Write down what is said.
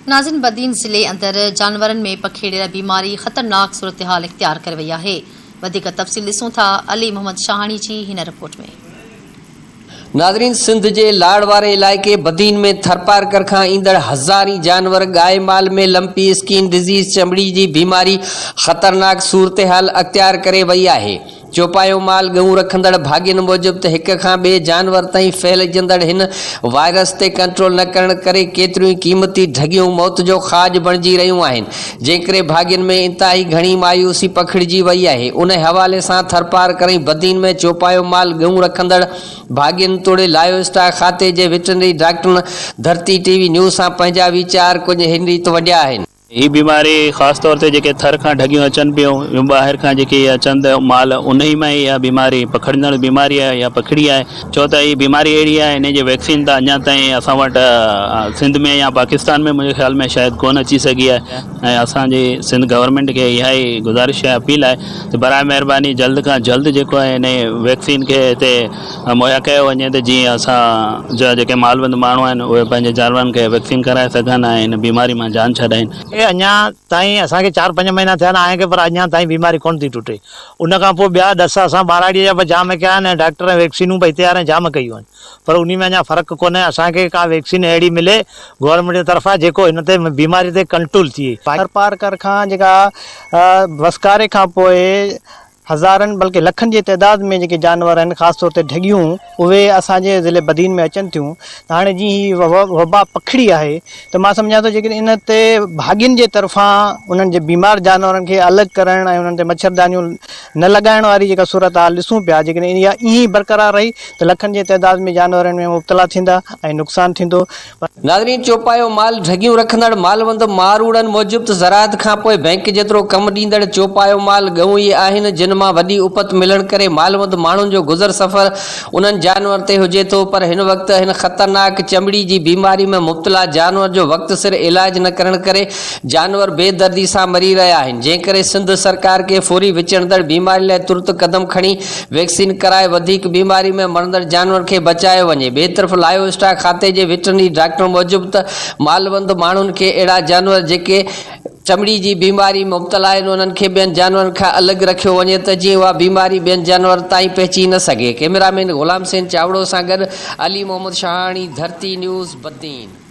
ناظرين بدين ضلعي اندر جانورن ۾ پکيڙيل بيماري خطرناڪ صورتحال اختيار ڪري وئي آهي وڌيڪ تفصيل ڏسون ٿا علي محمد شاهاڻي جي هن رپورٽ ۾. ناظرين سنڌ جي لاڙ واري علائقي بدين ۾ ٿرپارڪر کان ايندڙ هزارين جانور ڳائي مال ۾ لمپي اسڪين ڊزيز چمڙي جي بيماري خطرناڪ صورتحال اختيار ڪري وئي آهي. چوپايو مال ڳئون رکندڙ ڀاڳين موجب ته هڪ کان ٻئي جانور تائين ڦهلجندڙ هن وائرس تي ڪنٽرول نه ڪرڻ ڪري ڪيتريون ئي قيمتي ڍڳيون موت جو کاڄ بڻجي رهيون آهن جنهن ڪري ڀاڳين ۾ انتهائي گهڻي مايوسي پکڙجي وئي آهي ان حوالي سان ٿرپارڪر ۽ بدين ۾ چوپايو مال ڳئون رکندڙ ڀاڳين توڙي لائيو اسٽاڪ کاتي جي وٽرنري ڊاڪٽرن ڌرتي ٽي وي نيوز سان پنهنجا ويچار ڪجهه هن ريت ونڊيا آهن. هي بيماري خاص طور تي جيڪي ٿر کان ڍڳيون اچن پيون يا ٻاهر کان جيڪي اچن ته مال انهي مان ئي اها بيماري پکڙجندڙ بيماري آهي يا پکڙي آهي ڇو ته هي بيماري اهڙي آهي انهي جي ويڪسين ته اڃا تائين اسان وٽ سنڌ ۾ يا پاڪستان ۾ منهنجي خيال ۾ شايد ڪونه اچي سگهي آهي ۽ اسان جي سنڌ گورنمينٽ کي اها ئي گذارش آهي اپيل آهي ته براء مهرباني جلد کان جلد جيڪو آهي انهي ويڪسين کي هتي مهيا ڪيو وڃي ته جيئن اسان جا جيڪي مالوند ماڻهو آهن اهي پنهنجي جانورن کي ويڪسين ڪرائي سگهن ۽ هن بيماري مان جان ڇڏائين. اڃا تائين اسان کي چار پنج مهينا ٿيا آهن آئي کي پر اڃا تائين بيماري ڪونه ٿي ٽٽي. ان کان پوء ٻيا ڏس اسان ٻهراڙيء جا به جام ڪيا آهن ۽ ڊاڪٽر ۽ ويڪسينون به هتي وارن جام ڪيون آهن پر انهي ۾ اڃا فرق ڪونهي. اسان کي ڪا ويڪسين اهڙي ملي گورنمينٽ جي طرفان جيڪو هن تي بيماري تي ڪنٽرول ٿئي. ٿرپارڪر کان جيڪا وسڪاري کان پوء هزارن بلڪه لکن جي تعداد ۾ جيڪي جانور آهن خاص طور تي ڍڳيون اهي اسان جي ضلعي بدين ۾ اچن ٿيون ته هاڻي جيئن هي وبا پکڙي آهي ته مان سمجهان ٿو جيڪڏهن ان تي ڀاڳين جي طرفان انهن جي بيمار جانورن کي الڳ ڪرڻ ۽ انهن تي مڇردانيون نه لڳائڻ واري جيڪا صورتحال ڏسون پيا جيڪڏهن اها ائين ئي برقرار رهي ته لکن جي تعداد ۾ جانور ان ۾ مبتلا ٿيندا ۽ نقصان ٿيندو. ناظرين چوپايو مال ڍڳيون رکندڙ مالوند ماروئڙن موجب ته زراعت کانپوء بئنڪ جيترو ڪم ڏيندڙ چوپايو مال ڳئون ئي آهن جن مان وڏي اپت ملڻ ڪري مالوند ماڻهن جو گذر سفر انهن جانورن تي هجي ٿو پر هن وقت هن خطرناڪ چمڙي جي بيماري ۾ مبتلا جانور جو وقت سر علاج نه ڪرڻ ڪري جانور بي دردي سان مري رهيا آهن جنهن ڪري سنڌ سرڪار کي فوري وچڙندڙ بيماري لاء ترت قدم کڻي ويڪسين ڪرائي وڌيڪ بيماري ۾ مرندڙ جانورن کي بچايو وڃي. ٻئي طرف لائيو اسٽاڪ کاتي جي وٽرنري ڊاڪٽر موجب ته مالوند ماڻهن کي اهڙا جانور جيڪي چمڙي جي بيماري ۾ مبتلا آهن انهن کي ٻين جانورن کان الڳ رکيو وڃي ته جيئن اها بيماري ٻين جانورن تائين پهچي نه سگهي. ڪئميرا مين غلام حسين چاوڙو سان گڏ علي محمد شاهاڻي، ڌرتي نيوز، بدين.